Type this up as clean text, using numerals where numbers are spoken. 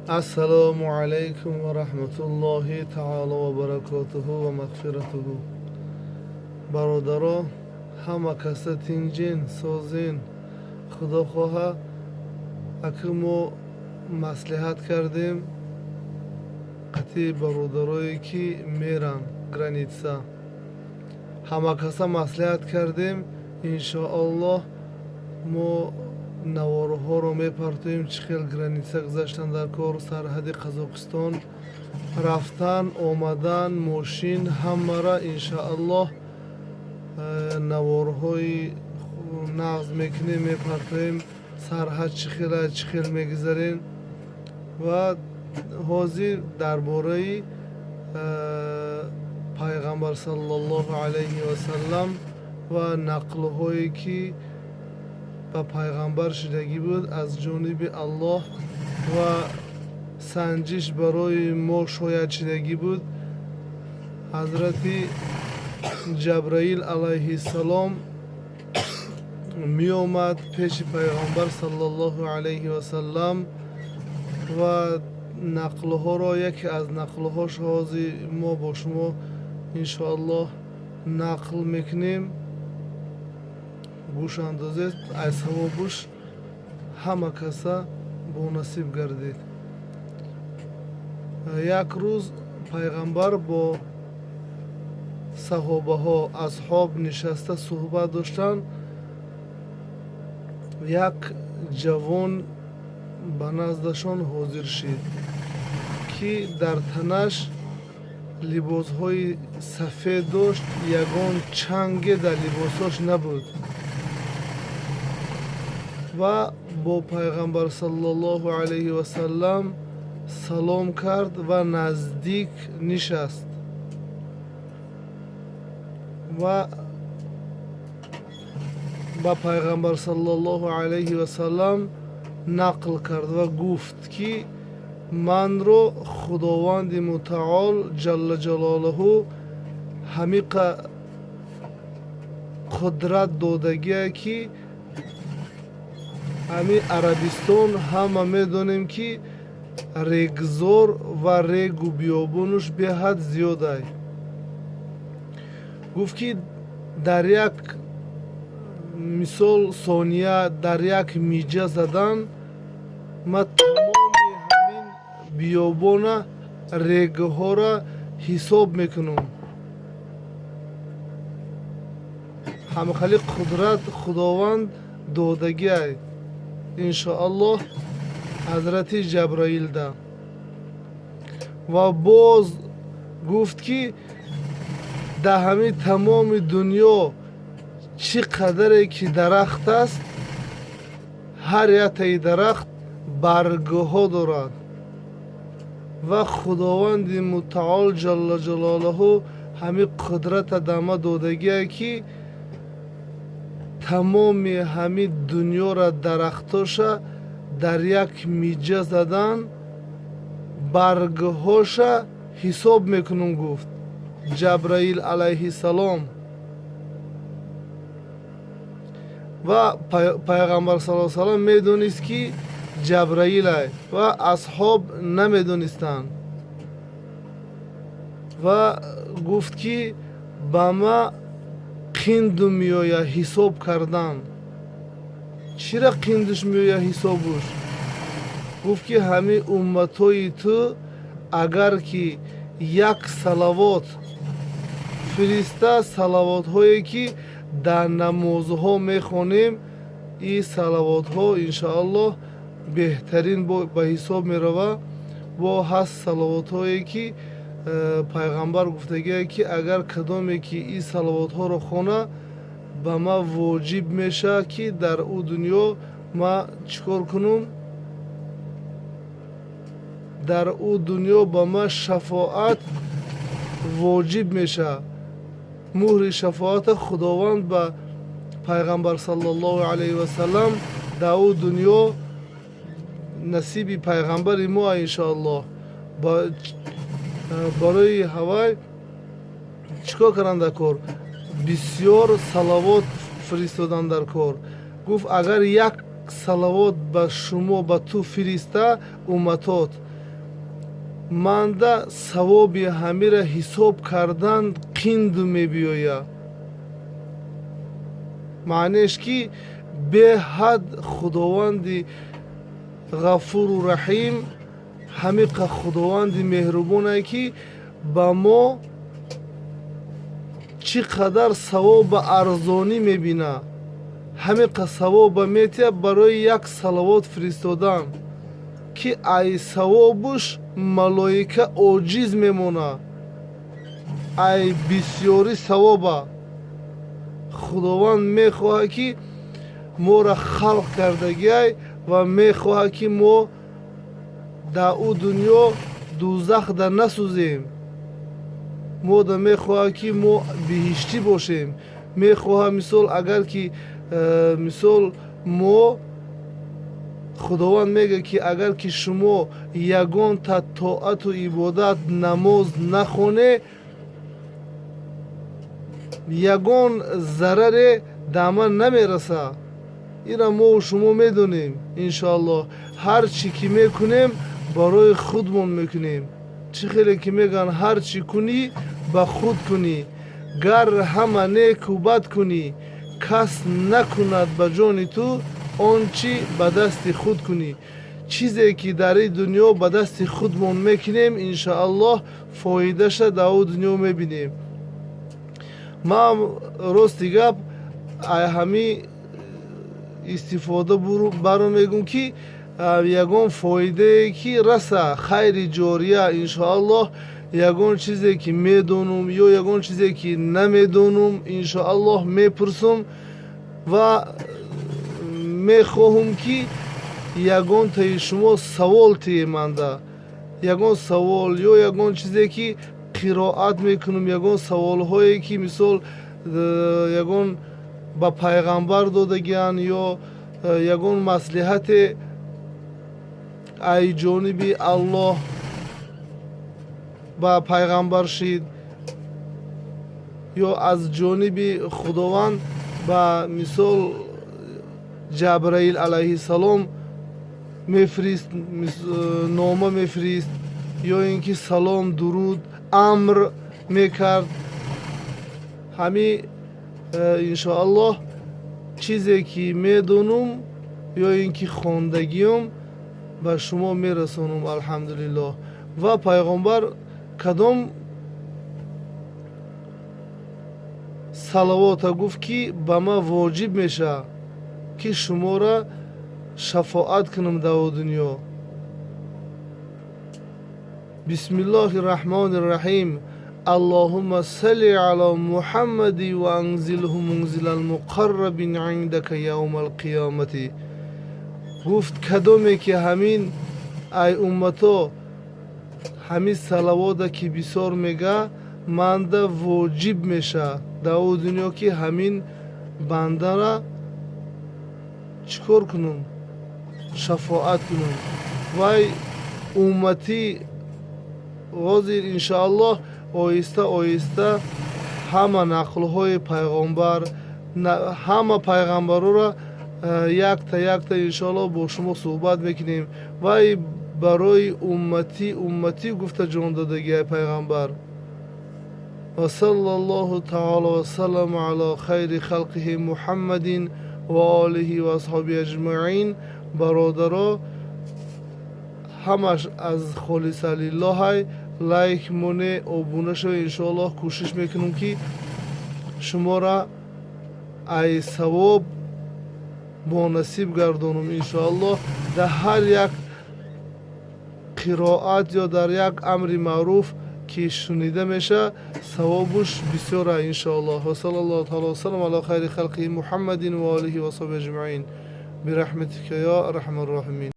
Ассалому алайкум ва раҳматуллоҳи таоло ва баракотуҳу ва мағфиратуҳу. Бародаро, ҳама каса тинҷин, созин. Худо хоҳа, аки мо маслиҳат кардем қатъи бародарое, ки меран граница. Ҳама каса маслиҳат кардем, иншоаллоҳ, мо наворҳоро мепартоем, чӣ хел граница гузаштан дар кор, сарҳади Қазоқистон рафтан, омадан, мошин, ҳамара, иншоаллоҳ, наворҳои нағз мекунем, мепартоем, сарҳад чӣ хела, чӣ хел мегузарем. Ва ҳозир дар бораи пайғамбар саллаллоҳу алайҳи васаллам ва нақлҳое, ки ба пайғамбар шудагӣ буд аз ҷониби Аллоҳ ва санҷиш барои мо шояд шудагӣ буд. Ҳазрати Ҷабраил алайҳиссалом меомад пеши пайғамбар саллаллоҳу алайҳи васаллам ва нақлҳоро, яке аз нақлҳош ҳозир мо бо шумо, иншоаллоҳ, нақл мекунем. Гӯш андозед, аз савобуш ҳама каса бонасиб гардед. Як рӯз пайғамбар бо саҳобаҳо, асҳоб нишаста суҳбат доштанд. Як ҷавон ба наздашон ҳозир шид, ки дар танаш либосҳои сафед дошт, ягон чанге дар либосҳош набуд ва бо пайғамбар саллаллоҳу алайҳи васаллам салом кард ва наздик нишаст ва ба пайғамбар саллаллоҳу алайҳи васаллам нақл кард ва гуфт, ки манро Худованди Мутаол ҷалла ҷалолаҳу ҳамиқа қудрат додагия, ки ҳамин Арабистон, ҳама медонем, ки регзор ва регу биёбонуш беҳад зиёдай. Гуфт, ки дар як мисол сония, дар як миҷа задан ма тамоми ҳамин биёбона, регҳоро ҳисоб мекунам. Ҳамахали қудрат Худованд додагиай, иншоаллоҳ, ҳазрати Ҷабраилда. Ва боз гуфт, ки дар ҳамин тамоми дунё чӣ қадаре ки дарахт аст, ҳар яктаи дарахт баргҳо дорад ва Худованди Мутаол ҷалла ҷалолаҳу ҳамин қудрата дама додагие, ки тамоми ҳамин дунёра, дарахтоша дар як миҷа задан баргҳоша ҳисоб мекунам, гуфт Ҷабраил алайҳиссалом. Ва пайғамбар саллаллоҳу салам медонист, ки Ҷабраилай, ва асҳоб намедонистанд. Ва гуфт, ки ба ма қинду меояд ҳисоб кардан. Чира қиндуш меояд ҳисобуш? Гуфт, ки ҳамин умматҳои ту агар ки як салавот фириста, салавотҳое, ки дар намозҳо мехонем, ин салавотҳо, иншоаллоҳ, беҳтарин ба ҳисоб меравад. Бо ҳаст салавотҳое, ки пайғамбар гуфтагие, ки агар кадоме ки ин салавотҳоро хона, ба ма воҷиб мешавад, ки дар ӯ дунё ма чӣ кор кунам, дар ӯ дунё ба ма шафоат воҷиб мешавад. Муҳри шафоата Худованд ба пайғамбар саллаллоҳу алайҳи васаллам дар ӯ дунё насиби пайғамбари мо, иншоаллоҳ. Барои ҳавай чӣ кор кардан дар кор? Бисёр салавот фиристодан дар кор. Гуфт, агар як салавот ба шумо, ба ту фириста умматот. Манда савоби ҳамира ҳисоб кардан қинду мебиёя. Маънеш ки беҳад Худованди Ғафуру Раҳим, ҳамиқа Худованди меҳрубоне, ки ба мо чӣ қадар савоба арзонӣ мебина, ҳамиқа савоба метиҳад барои як салавот фиристодан, ки ай савобуш малоика оҷиз мемона, ай бисёрӣ савоба. Худованд мехоҳад, ки моро халқ кардагиай, ва мехоҳад, ки мо дар ӯ дунё дузахда насӯзем. Мода мехоҳад, ки мо биҳиштӣ бошем. Мехоҳад, мисол, агар ки мисол, мо, Худованд мегӯяд, ки агар ки шумо ягонта тоату ибодат, намоз нахоне, ягон зараре дар ман намераса. Ира мову шумо медонем. Иншоаллоҳ, ҳар чӣ ки мекунем, барои худмон мекунем. Чӣ хеле ки мегӯянд: ҳар чӣ кунӣ, ба худ кунӣ, гар ҳама неку бад кунӣ, кас накунад ба ҷони ту он чӣ ба дасти худ кунӣ. Чизе ки дар ин дунё ба дасти худмон мекунем, иншоаллоҳ, фоидаша дар ӯ дунё мебинем. Ман, рости гап, ай ҳами истифода баро мегӯм, ки ягон фоидае ки раса, хайри ҷория, иншоаллоҳ, ягон чизе ки медонум ё ягон чизе ки намедонум, иншоаллоҳ, мепурсум ва мехоҳум, ки ягонтаи шумо савол тиеманда, ягон савол ё ягон чизе ки қироат мекунум, ягон саволҳое ки, мисол, ягон ба пайғамбар додагианд ё ягон маслиҳате ай ҷониби Аллоҳ ба пайғамбар шид ё аз ҷониби Худованд ба, мисол, Ҷабраил алайҳиссалом мефирист, нома мефирист ё ин ки салом, дуруд, амр мекард. Ҳами иншоаллоҳ, чизе ки медонум ё ин ки хондагиём, ба шумо мерасонум, алҳамдулиллоҳ. Ва пайғомбар кадом салавота гуфт, ки ба ман воҷиб мешавад, ки шуморо шафоат кунам дар дунё? Бисмиллоҳи раҳмони раҳим. Аллоҳумма салли ала Муҳаммади ва анзилҳу мунзилал муқаррабин индака явмал қиёмати. Гуфт, кадоме ки ҳамин ай уммато ҳамин салавота ки бисёр мега, манда воҷиб меша дар ӯ дунё, ки ҳамин бандара чӣ кор кунум? Шафоат кунум. Вай умматӣ ҳозир, иншоаллоҳ, оҳиста оҳиста ҳама нақлҳои пайғомбар, ҳама пайғамбарора якта якта, иншоаллоҳ, бо шумо суҳбат мекунем. Вай барои умматӣ, умматӣ гуфта ҷон додагиай пайғамбар. Ва салла аллоҳу таала васалама ала хайри халқиҳи Муҳаммадин ва олиҳи ва асҳоби аҷмаин. Бародаро, ҳамаш аз холиса лиллоҳай. Лайк моне, обуна шавед. Иншоаллоҳ, кӯшиш мекунем, ки шуморо ай савоб бонасиб гардонум. Иншоаллоҳ, дар ҳар як қироат ё дар як амри маъруф ки шунида мешавад, савобуш бисёра, иншоаллоҳ. Ва салла аллоҳу таала васалам ала хайри халқиҳи Муҳаммадин ва олиҳи ва асҳоби аҷмаин бирахматика ё арҳама рроҳимин.